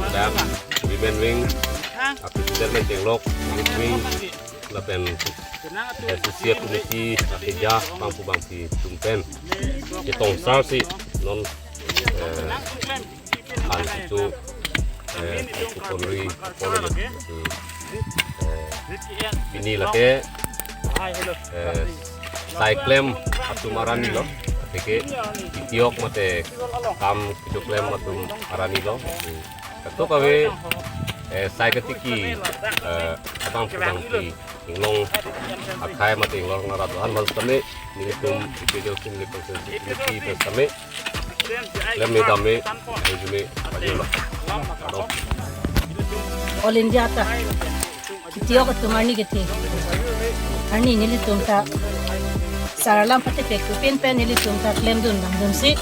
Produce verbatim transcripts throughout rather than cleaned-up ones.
Lapen women wing a president pen chenglok, youth wing, lapen associate committee akeja bangphu bangphi atum pen ketongsarsi non, eh, an kecho, eh, kecho ponri apor lo, eh, pini lake, eh, sai klem atum arni lo, athe ke kitiok mate kam kecho klem atum arni lo. Kadokave, eh, sai katiki, eh, abangphu bangphi inglong akhei mate inglong arat do-an aphan setame, nelitum A P H L C neli constituency committee pen setame klem me dam me, arju me, pajirlo. Kardom. All India ta kitiok atum arni kethe, arni nelitum ta sar alam patepek pen pen nelitum ta klemdun damdunsi,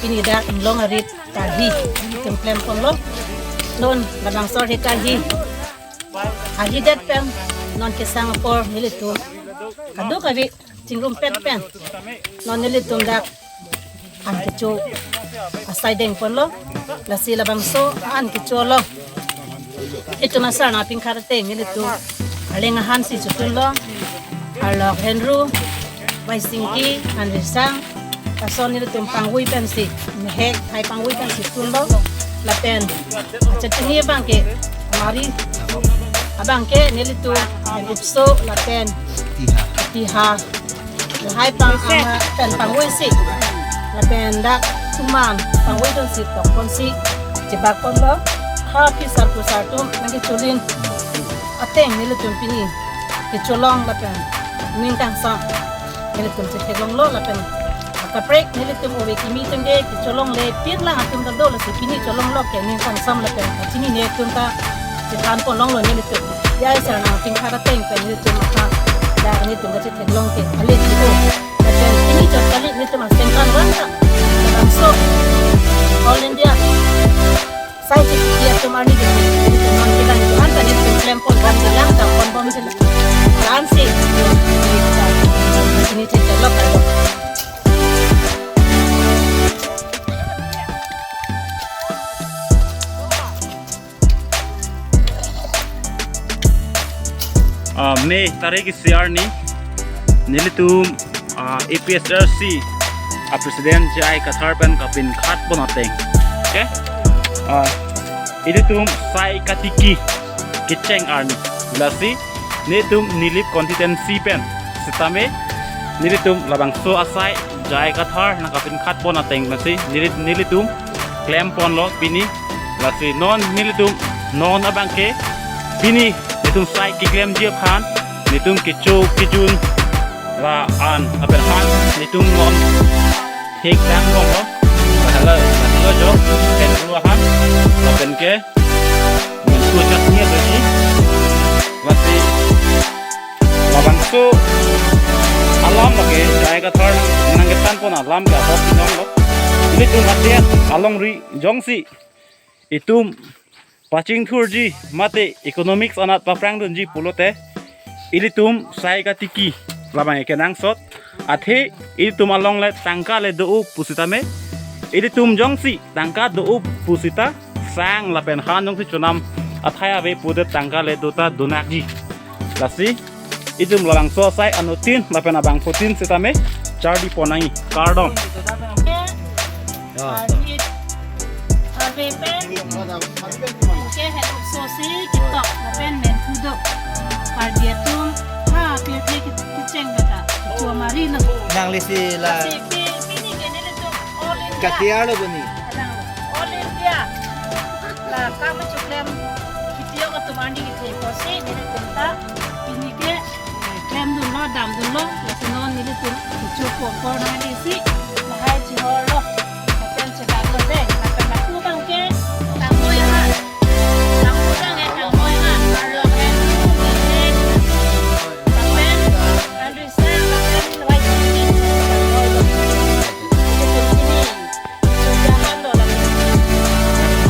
pini dak inglong arit karhi nelitum klem ponlo. Non labangso arit karhi, karhidet pen non kesang apor nelitum kadokave chingrumpet pen non nelitum dak an kecho asai deng ponlo. Lasi labangso an kecho along itum asar nangpingkhat ateng nelitum arleng ahan si chotunlo. Arlok Henru, Baisingki, Hanrisang, lason nelitum pangvoi pensi, mehek hai pangvoi pensi tunlo. Lapen achechini abangke, mari abangke nelitum Epso lapen Tiha, lahai pang ama pen pangvoisi, lapen dak thuman pangvoidunsi tokponsi chebak ponlo. Ha phisar phusar atum nangkecholin ateng nelitum pini kecholong lapen ning kangsam nelitum chetheklonglo. Lapen akaprek nelitum ove kimi atum ke kecholongle, pirlang atum ta dolo si pini cholonglo ke ning kangsam lapen kachinine atum ta chethan ponlonglo nelitum. Jai sar nangpingkhat ateng pen nelitum aphan dak nelitum kachetheklong ke ale chiko. Lapen pini chot kali nelitum asengkan wan ta labangso All India sai chikiti atum arni ke nelitum non kelang itu anta nelitum klem pon bom jelang, dam pon bom jelang. Lansi ini chetheklong kardom. Ah, May tarik isi arni nelitum, ah, A P H L C a president J I Kathar pen kapinkhat pon ateng, okay? Ah, ilitum sai katiki kecheng arni, lasi nelitum Nilip constituency pen setame nelitum labangso asai J I Kathar nangkapinkhat pon ateng pensi neli, nelitum klem ponlo pini. Lasi non nelitum non abangke pini nelitum sai keklemji aphan nelitum kecho kejun la-an lapen han nelitum non thekdam bomlo. Hala, hala jo, pen ru ahan, lapen ke, mentu chak ni adoji. Lasi labangso alam lake J I Kathar nangkethan pon alam ke ahok inong lo. Ilitum adet alongri jongsi itum pachingthurji mate economics anat paphrangdunji pulote, ilitum sai katiki labang kenangsot, athe ilitum along le tangka le do-o pusitame, ilitum jongsi tangka do-o pusita sang lapen han jongsi chonam Athai ave pudet tangka le dota donakji. Lasi itum labangso asai anuttin lapen abangphutin sitame charli pon nangji. Kardom. Arni ave pen ke head of sosi ketok lapen menthu do. Karbi atum ha pirthe kecheng bata chua mari no. Nangli si la si pi pini ke nelitum all India. Katiar lo boni. All India. La kama chuklem kitiyo ka tumandi kiti kosi nelitum ta pini ke klemdunlo, damdunlo, lasi non nelitum kecho pon pon nangji si lahai chihorlo. Lapen chedaklo de, lapen lapu abang ke tangmo ya ha. Lapu abang ke tangmo ya ha. Arlo ke lapen Andri Sir, lapen Y C P tangmo lo. Nelitum pini chojahanlo lapen.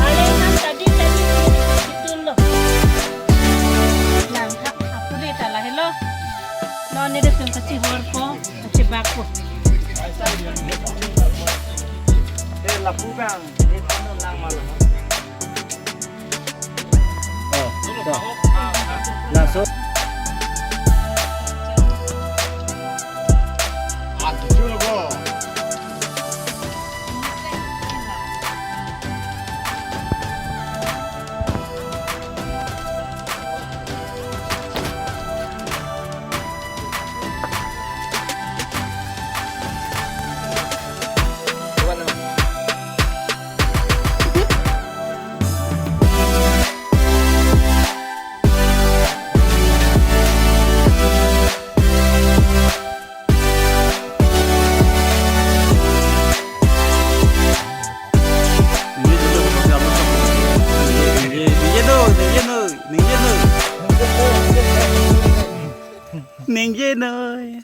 Ale nam tadi tadi kitunlo. Lang ha, apuli ta lahelo. Non nelitum kachihorpo, kachibakpo. Eh, lapu abang, eh, ano lang malo. Oh, to. Laso. Ningje noi.